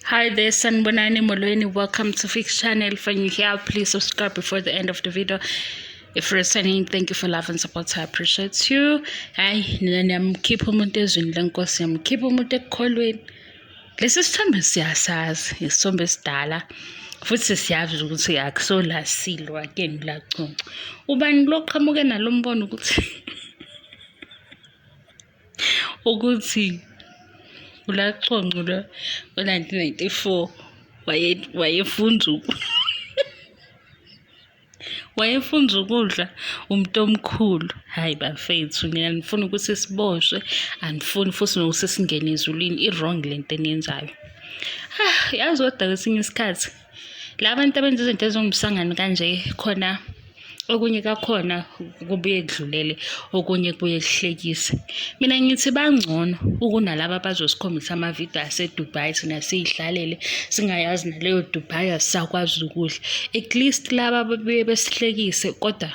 Hi there, Sanibonani Molweni. Welcome to Fix Channel. If you're new here, please subscribe before the end of the video. If you're returning, thank you for love and support. I appreciate you. Hayi, nina niyamkhipha umuntu ezwini lenkosi, niyamkhipha umuntu ekukholweni. Lesi sithombe siyasazi, isithombe esidala. Futhi siyazi ukuthi akusolasilo akeni lachonco. Ubani lo qhamuke nalo mbono ukuthi ukuthi uLaConco lo ngo-1994 wayefunza wayefunza ukudla umuntu omkhulu. Hhayi bafethu nina nifuna ukuthi siboshwe, anifuni futhi nokuthi singene ezulwini. I-wrong le nto eniyenzayo. Ah, yazi kodwa kwesinye isikhathi la bantu abenza izinto eziwumsangano kanje khona okunye kakhona kubuye kudlulele okunye kubuye kuhlekise. Mina ngithi bangcono ukunalaba abazosikhombisa amavidiyo aseDubai thina siyihlalele singayazi naleyo Dubai asisakwazi ukudla. At least laba babuye besihlekise kodwa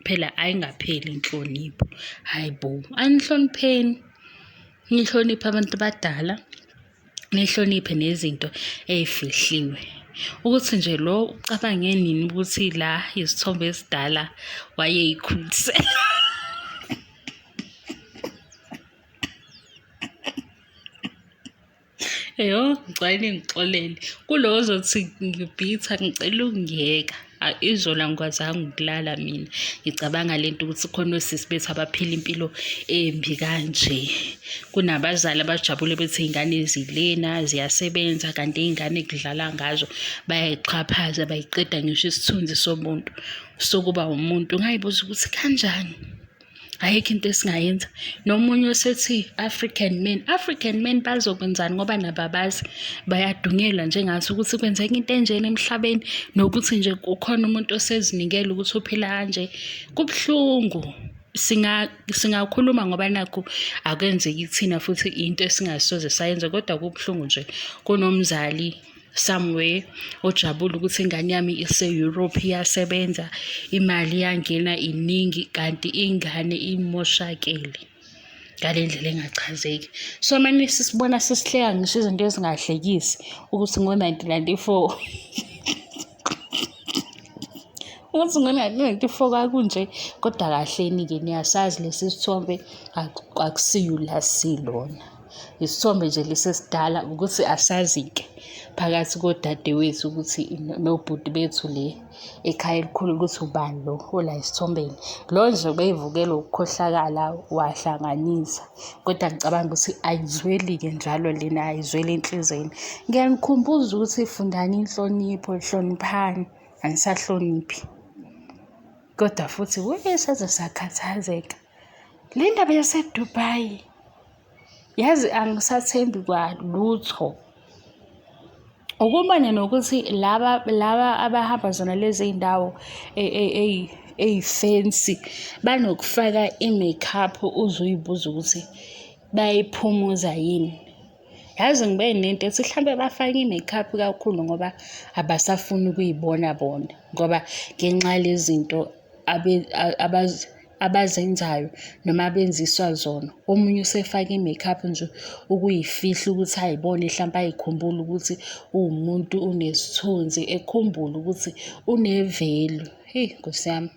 phela ayingapheli inhlonipho. Hhayi bo, anihlonipheni. Nihloniphe abantu abadala. Nihloniphe nezinto ey'fihliwe. Ukuthi nje lo ucabange nini ukuthi la izithombe ezidala wayey'khulisela. Eyo, ngicela ningixolele. Kulo ozothi ngibhitha ngicela ukungiyeka. Izolo angikwazanga ukulala mina ngicabanga lento ukuthi khona osisi bethu abaphila impilo embi kanje. Kunabazali abajabule bethi iy'ngane zilena ziyasebenza kanti iy'ngane kudlala ngazo bayayixhaphaza bayiqeda ngisho isithunzi somuntu sokuba umuntu. Ngayibuza ukuthi kanjani? Ayikho into esingayenza. Nomunye osethi African men, African men bazokwenzani ngoba nabo abazi bayadunyelwa njengathi ukuthi kwenzeka into enjena emhlabeni nokuthi nje kukhona umuntu osezinikele ukuthi uphila kanje. Kubuhlungu. Singakhuluma ngoba nakhu akwenzeki kuthina futhi into esingasoze sayenza kodwa kubuhlungu nje kunomzali somewhere ojabule ukuthi ingane yami ise-Europe iyasebenza, imali iyangena iningi kanti ingane imoshakele ngale ndlela engachazeki. So mane sisibona sesihleka ngisho izinto ezingahlekisi ukuthi ngo-1994 ukuthi ngo-1994 kwakunje kodwa kahleni-ke niyasazi lesi sithombe akusiyo lasilona. Isithombe nje lesi esidala ukuthi asazi-ke phakathi kodadewethu ukuthi nobhuti bethu le ekhaya elikhulu ukuthi ubani lo ola esithombeni. Lo nje ubeyivukela ukukhohlakala wahlanganisa kodwa ngicabanga ukuthi ayizweli-ke njalo lena ayizweli enhlizweni. Ngiyanikhumbuza ukuthi fundani inhlonipho, hloniphani, anisahloniphi. Kodwa futhi we saze sakhathazeka. Le ndaba yaseDubai yazi angisathembi kwalutho. Ukubone nokuthi laba laba abahamba zona lezi iy'ndawo ey'fensi banokufaka i-makeup uze uy'buze ukuthi bayayiphumuza yini. Yazi ngibe nento ethi hlampe bafake i-makeup kakhulu ngoba abasafuni ukuy'bona bona ngoba ngenxa yale zinto abazenzayo noma abenziswa zona. Omunye usefake i-makeup nje ukuyifihla ukuthi ay'bone hlampe ay'khumbule ukuthi uwumuntu unesithunzi, ekhumbule ukuthi une-value. Heyi Nkosi yami.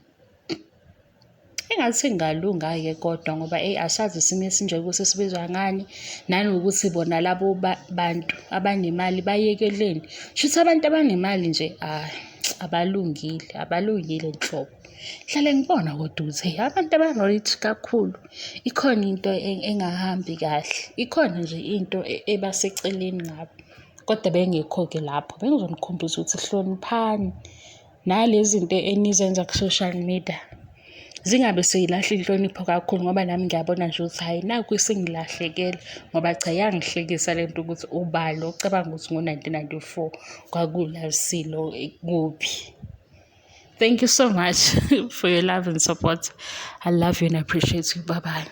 Engathi kungalunga-ke kodwa ngoba eyi asazi isimo esinje ukuthi sibizwa ngani, nanokuthi bona labo bantu abanemali bayekeleni. Shuthi abantu abanemali nje hhayi abalungile, abalungile nhlobo. Ngihlale ngibona kodwa ukuthi hheyi abantu aba-right kakhulu ikhona into engahambi kahle, ikhona nje into ebaseceleni ngabo. Kodwa bengekho-ke lapho, bengizonikhumbuza ukuthi hloniphani. Nale zinto enizenza ku-social media zingabe seyilahla inhlonipho kakhulu ngoba nami ngiyabona nje ukuthi hhayi nakhu isingilahlekela ngoba cha iyangihlekisa le nto ukuthi ubani lo ocabanga ukuthi ngo-1994 kwakulasilo kuphi. Thank you so much for your love and support. I love you and appreciate you. Bye bye.